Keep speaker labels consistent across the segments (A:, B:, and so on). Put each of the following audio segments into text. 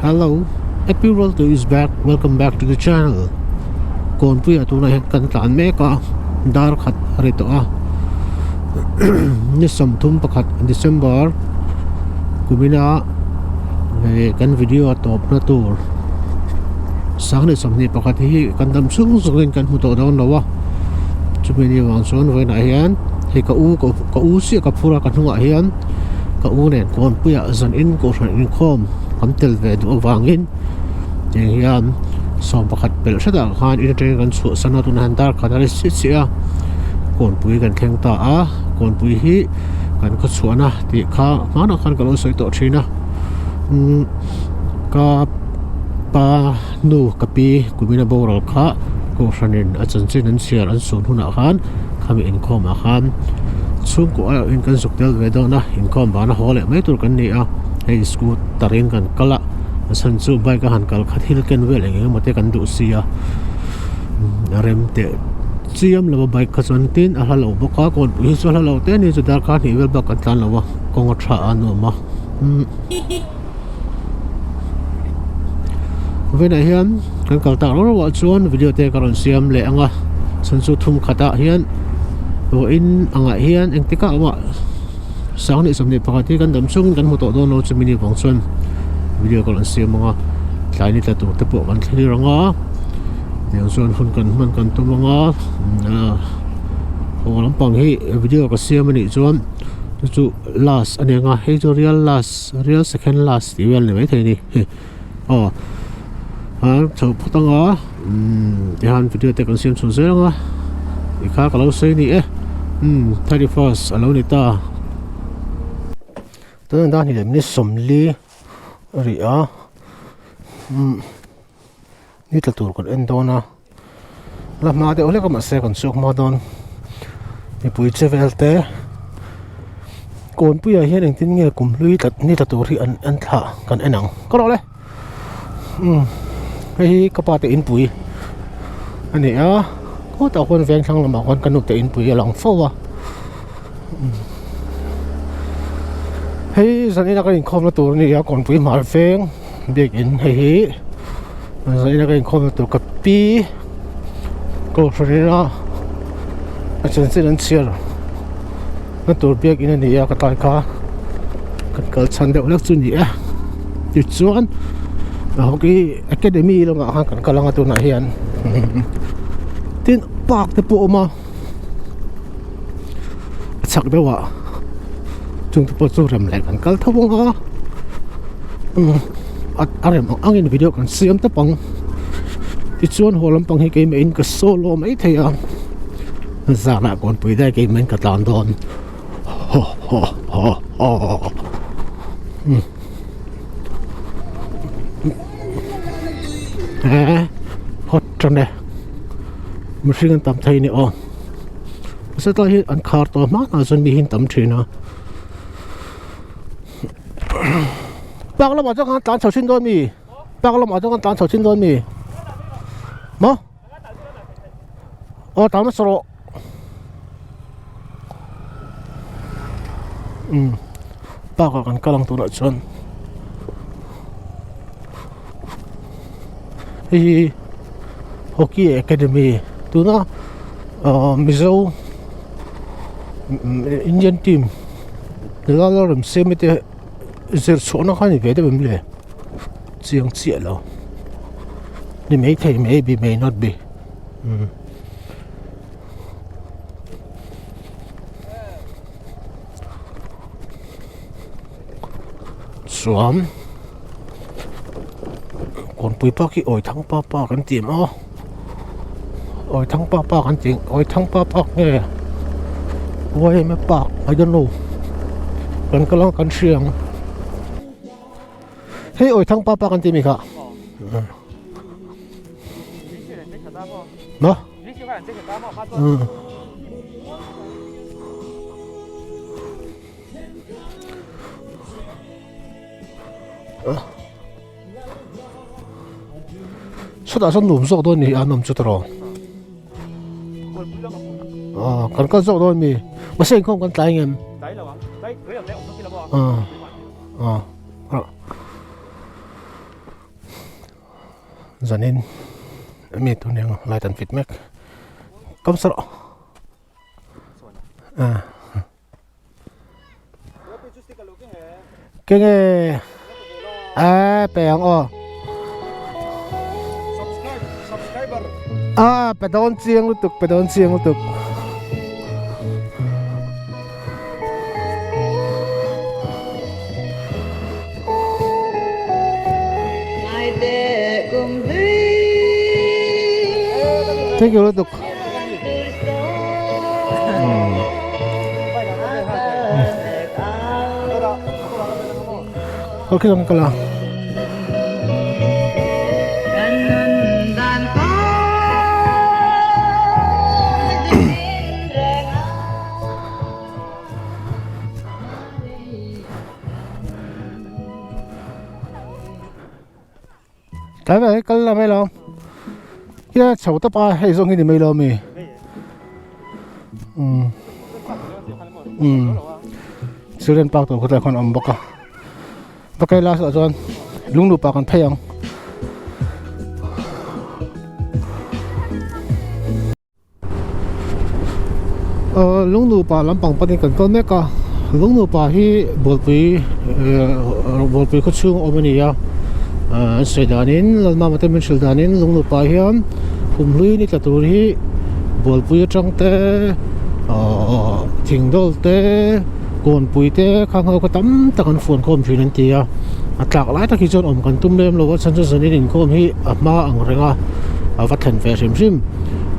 A: Hello, Epi Rolto is back, welcome back to the channel. Kawnpuiah tunah hian kan tlan mek a, dar khat a ri tawh a. Ni 31 December kumina hei kan video a tawpna tur 2021 hi kan dam chhung zawngin kan hmu tawh dawn lo a. Chumi ni vang chuan vawiinah hian hei ka u ka u chiah ka phur a ka hnungah hian ka u nen kawnpuiah zan in kohhran inkhawm kan tel ve duh avangin tiang hian 11 pelh hretah khan in atangin kan chhuahsan a tunah hian dar khat a ri chiah chiah a kawnpui kan thleng ta a kawnpui hi kan khaw chhuahna tih kha hmanah khan ka lo sawi tawh thin a umm ka pa nu ka pi kumina boral kha kohhranin a chanchin an chhiar an sun hunah khan khami inkhawmah khan chhungkaw aiawh in kan zuk tel ve dawn a inkhawm vana haw leh mai tur kan ni a hei scooter in kan kal a a chhan chu bike a han kal kha thil ken vel eng eng emaw te kan duh si a a rem teh chiam lo a bike kha chuan tin a hla lo bawk a kawnpui hi chu a hla lo te a ni chu darkar hnih vel bak kan tlan lo a kawng a tha a nuam a umm vawiinah hian kan kal tak rauh rauh ah chuan video te ka rawn siam leh ang a chhan chu thum khatah hian vawiin angah hian engtikah mah 2021 hi kan dam chungin kan hmu tawh dawn lo chumi ni vang chuan video ka rawn siam ang a tlai ni tla tur te pawh kan thlir ang a tiang chuan hun kan hman kan tum ang a haw lampang hi video ka siam anih chuan chu chu last a ni ang a hei chu real last real second last tih vel a ni maithei a ni aw a chho phawt ang a umm tihian video te kan siam chhuah zel ang a tikha ka lo sawi a ni e umm 31st a lo ni ta tunah hian hnih leh minute 40 a ri a umm ni tla tur kan en dawn a la hma deuh hlek a mahse kan chhuak hma dawn mipui che vel te kawnpuiah hian engtin nge kum hlui tla ni tla tur hi an en thlah kan en ang ka rawh le umm hei hi ka pa te inpui a ni a khawtah khuan veng thlang lamah khuan ka nu te inpui a lang fo a hei zanin a kan inkhawmna tur a ni a kawnpui hmar veng biakin hei hi zanin a kan inkhawmna tur ka pi kohhran ina a chanchin an chhiar na tur biakin a ni a ka tlai kha kan kal chhan deuh hlek chu a ni e tichuan hockey academy lamah khan kan kal anga tunah hian tin park te pawh a awm a a chhak deuh ah chung te pawh chu rem leh kan kal tho ang a umm a rem ang angin video kan siam tawp ang tichuan haw lampang hi keimah in ka solo mai thei a zanah kawnpui daih keimah in ka tlan dawn haw haw haw haw umm eh hot tan e mihring an tam thei a ni aw nasa tlai hi an khar tawh hma hma chuan mi hi an tam thin a park lamah chuan khan tlan chho thin dawn mi park lamah chuan khan tlan chho thin dawn mi maw aw tlan hmasa rawh umm park ah kan kal ang tunah chuan hei hi hockey academy tuna ahh mizo indian team Lalremsiami te zir chhuahna kha a ni ve deuh em le chiang chiah lo ni maithei maybe may not be umm. Chuan kawnpui park hi Awithang pa park an ti em aw Awithang pa park an tih Awithang pa park nge YMA park I don't know kan kal ang kan hria ang hei Awithang pa park an tih mi kha maw. Chutah chuan nuam zawk dawn ni a nawm chu tawrh aw kan kal zawk dawn mi mahse inkhawm kan tlai ngem aw aw. Zanin mi tur nia light an fit mek kam sa rawh ah kenge a pe ang aw a pe dawn chiang lutuk pe dawn chiang lutuk. Thank you lutuk. Okay lang kala. Tlai vel hi kal la mai lo hian chho tawp a hei zawng hi ni mai lo ami umm umm children park tur khawtlai khawn a awm bawk a va kai last ah chuan lung nupa kan phei ang. Aw lung nupa lampang panin kan kal mek a lung nupa hi bualpui ehh bualpui khaw chhung a awm a ni a ahh an sawi danin lalmama te min hrilh danin lung nupa hian humhlui ni tla tur hi bualpui atang te ahh thingdawl te kawnpui te khang ho kha tam tak an fuan khawm thin an ti a a tlak lai tak hi chuan awm kan tum lem lo a chhan chu zanin inkhawm hi a hma ang reng a a va thlen ve hrim hrim.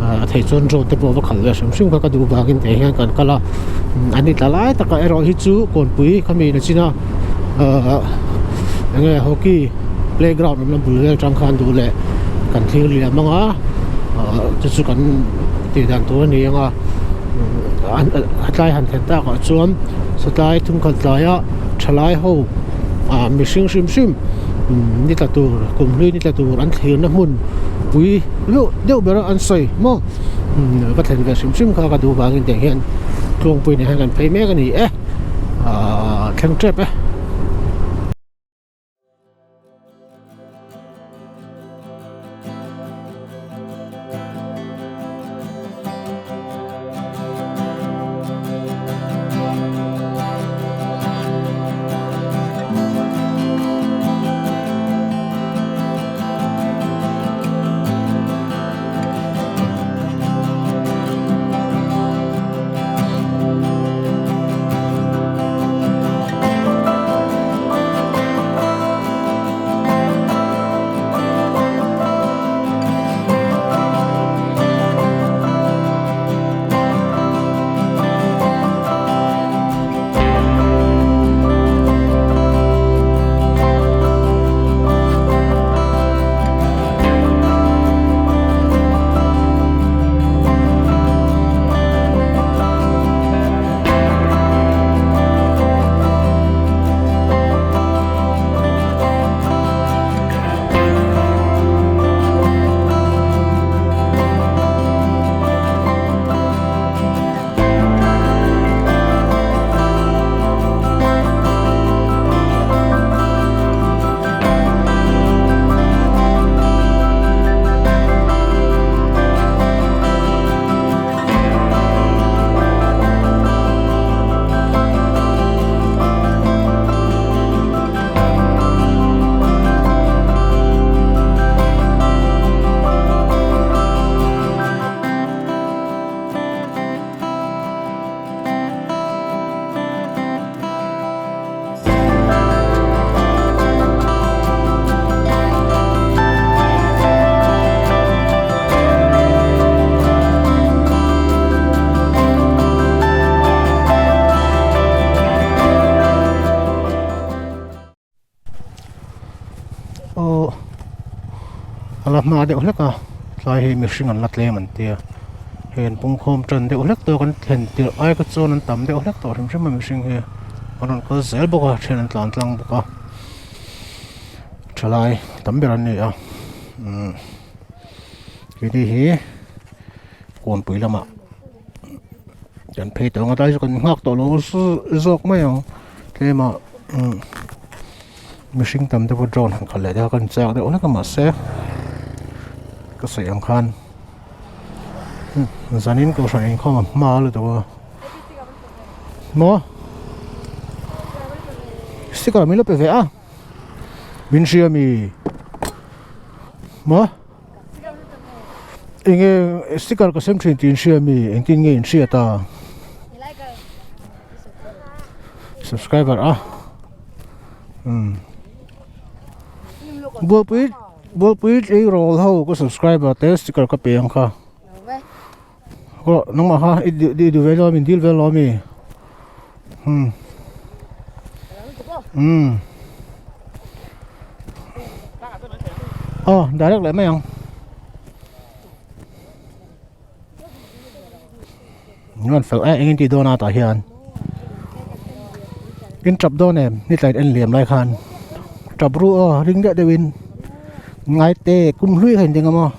A: A theih chuan drone te pawh va khalh ve hrim hrim kha ka duh vangin teh hian kan kal a an ni tla lai takah erawh hi chu kawnpui khami na chin a ahh enge hockey playground awmna bul vel atang khan duh leh kan thlir liam ang a ahh chu chu kan tih dan tur a ni ang a a tlai han thlen takah chuan satlai thumkhat tlaia thalai ho ah mihring hrim hrim ni tla tur kum hlui ni tla tur an thlirna hmun pui deuh deuh ber a an sawi maw ka thlen ve hrim hrim kha ka duh vangin tiang hian tluangpui nen hian kan phei mek a ni e ahh thleng tep e. Aw a la hma deuh hlek a tlai hi mihring an la tlem an tia hei an pungkhawm tan deuh hlek tawh kan thlen tirh ai kha chuan an tam deuh hlek tawh hrim hrim a mihring hi an rawn kal zel bawk a then an tlan tlang bawk a thalai tam ber an ni a umm keini hi kawnpui lamah kan phei tawh ang a tlai chu kan nghak tawh lo zawk mai ang tlema umm mihring tam deuh a drone han khalh leh te kha kan chak deuh hlek a mahse. ka sawi ang khan zanin kohhran inkhawm a hma lutuk a maw sticker min lo pe ve a min hria mi maw eng nge sticker ka sem thin tih in hria mi engtin nge in hriat a subscriber a umm bualpui bualpui tleirawl ho ka subscriber te sticker ka pe ang kha aw nangmah kha i i duh ve dawn min dil vel lo ami umm umm aw direct leh mai ang. An fel em engin tih dawn a tah hian in tap dawn em ni tlai en liam lai khan tap ru aw ring deuh deuh in ngai te kum hlui kha in ding a maw.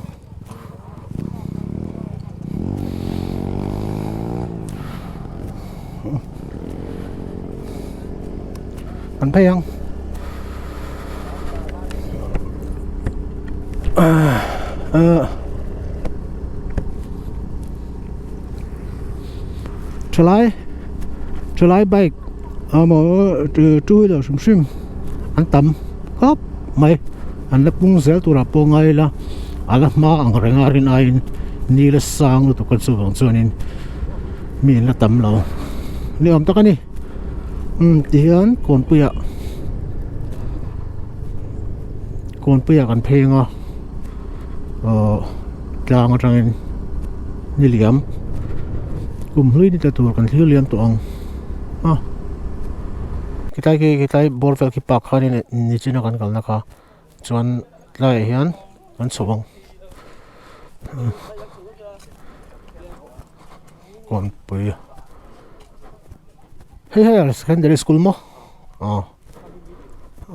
A: An phei ang ah thalai thalai bike emaw two wheeler hrim hrim an tam khawp mai an la pung zel turah pawh ngai ila a la hma ang reng a rin aiin ni la sang lutuk a chuvang chuanin mi an la tam lo ni awm tak a ni umm tihian kawnpuiah kawnpuiah kan pheng a ahh tlang atangin ni liam kum hlui ni ta tur kan thlir liam tawh ang a khilai khi khilai bawr vel khi park khanin nichina kan kalna kha chuan tlaiah hian kan chho ang kawnpui hei hei a secondary school maw aw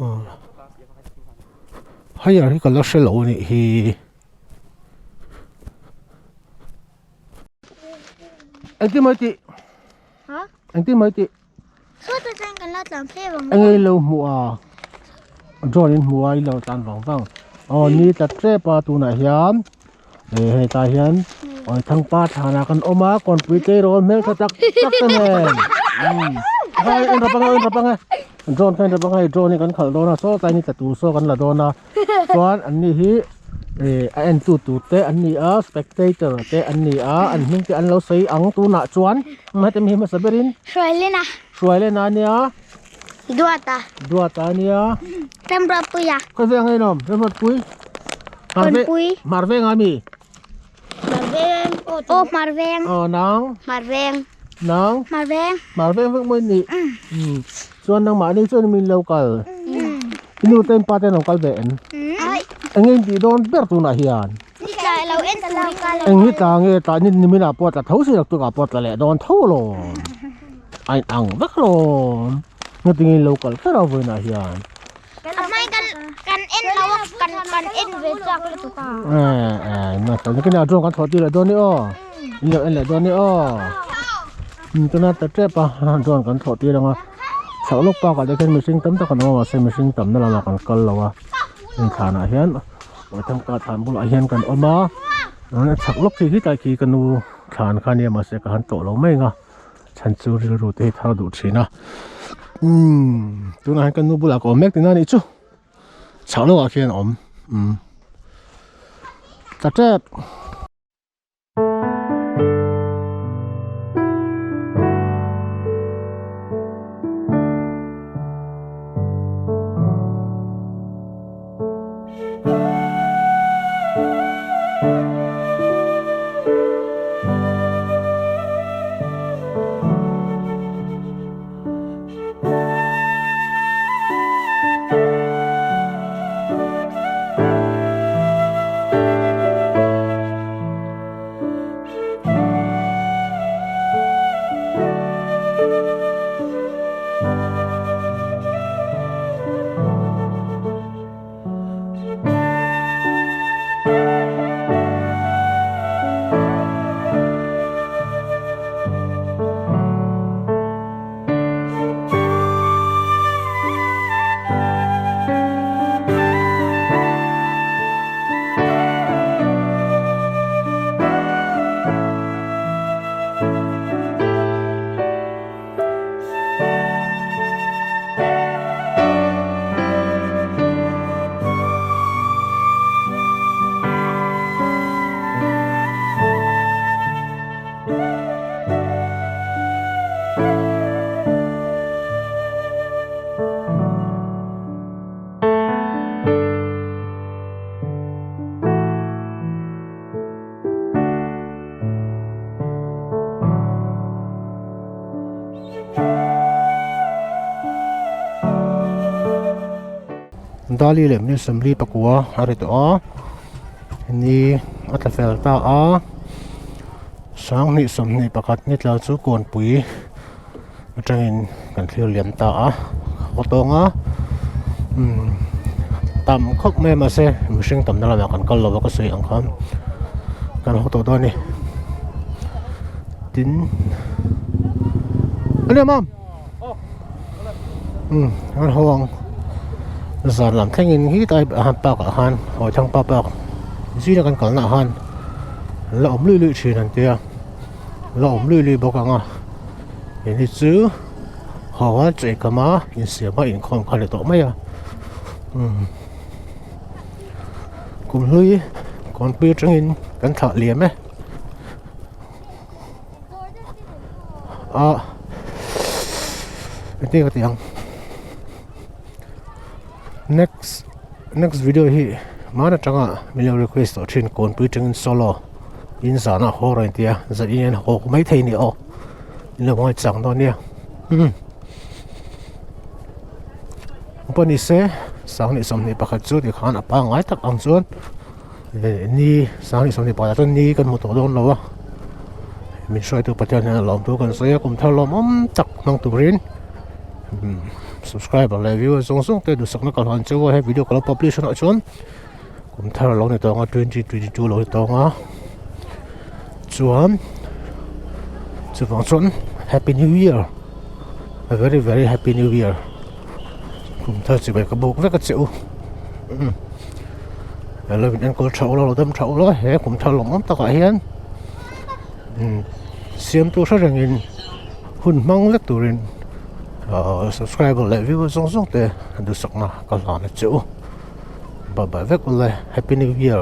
A: aw hei ah hi ka la hre lo a nih hi. Engtin mai tih engtin mai tih.
B: Sawtah chuan kan la tlan phei vang vang.
A: Enge ilo hmuh a? Drone in hmuh a ilo tlan vang vang. Aw ni tla tep a tunah hian eh hetah hian awi thangpa thlanah kan awm a kawnpui tleirawl hmeltha tak tak te nen umm hai en rawp ange en rawp ange drone kha en rawp ange hei drone hi kan khalh dawn a sawtlai ni tla tur saw kan la dawn a chuan an ni hi eh a en tu tur te an ni a spectator te an ni a an hming te an lo sawi ang tunah chuan heti mi hi hmasa berin
B: Hruailena
A: Hruailena ania
B: Duata
A: Duata ania
B: Remruatpuia
A: Khawi veng a inawm Remruatpui
B: Kawnpui
A: Hmar veng a mi
B: Hmar veng aw Hmar veng
A: Aw nang
B: Hmar veng
A: Nang
B: Hmar veng
A: Hmar veng vek mawi ni Chuan nangmahni chuan min lo kal I nu te in pa te an lo kal ve em? Eng nge in tih dawn ber tunah hian?
B: Ni tla lo en turin ka lo
A: Eng ni tla nge tla ni nimin ah pawh a tla tho si lo tukah pawh a tla leh dawn tho alawm. A in ang vek alawm. Ngatinge in lo kal kher a vawiinah hian?
B: A hmai kan kan en lo a kan kan en ve chak lutuk a.
A: Eh eh na fel nakin ah drone kan thawh tir leh dawn ni aw. In lo en leh dawn ni aw. Tuna ta tep a drone kan thawh tir ang a. Chhoh lawk bakah te khian mihring tam tak an awm a mahse mihring tamna lamah kan kal lo a heng thlanah hian Thangka thlan bulah hian kan awm a a chhak lawk khi khi tlai khi ka nu thlan kha ania mahse ka han tlawh lo mai ang a chhan chu rilru te hi thar duh thin a umm tunah hian ka nu bulah ka awm mek tihna a nih chu chhak lawkah khian a awm umm tla tep. Dali leh minute 49 a ri tawh a ni a tla fel ta a 2021 ni tla chu kawnpui atangin kan thlir liam ta a haw tawng a umm tam khawp mai a mahse mihring tamna lamah kan kal lo a ka sawi ang khan kan haw tawh dawn a ni tin ania mam umm an haw ang zan lam thlengin hi tlai ah park ah khan Hawithangpa park zira kan kalna ah khan an la awm luih luih thin an tia. La awm lui lui bawk ang a hei chu haw a chei kam a insiam a inkhawm kha a ni tawh mai a umm kum hlui kawnpui atangin kan thlah liam e a engtin ka ti ang next next video hi hman atanga min lo request tawh thin kawnpui atangin solo in zana haw rawn tia zan in an haw mai thei ni aw in lo ngawi chang dawn nia umm pawh ni se 2021 chu tikhan a pangngai tak ang chuan ni 2021 ah chuan ni kan hmu tawh dawn lo a min hruaitu Pathian hian a lawm thu kan sawi a kum thar lawmawm tak hmang turin umm subscriber leh viewer zawng zawng te duhsakna ka hlan cheu a he video ka lo publish hunah chuan. Kum thar lo ni tawng a 2022 lo ni tawng a chuan chuvang chuan happy new year a very very happy new year kum thar chibai ka buk vek a che u umm alo in enkawl tha ula lo dam tha ula he kum thar lawm awm takah hian umm siamtu hre rengin hun hmang vek turin ahh subscriber leh viewer zawng zawng te duhsakna ka hlan a che u. Bye bye vek ule happy new year.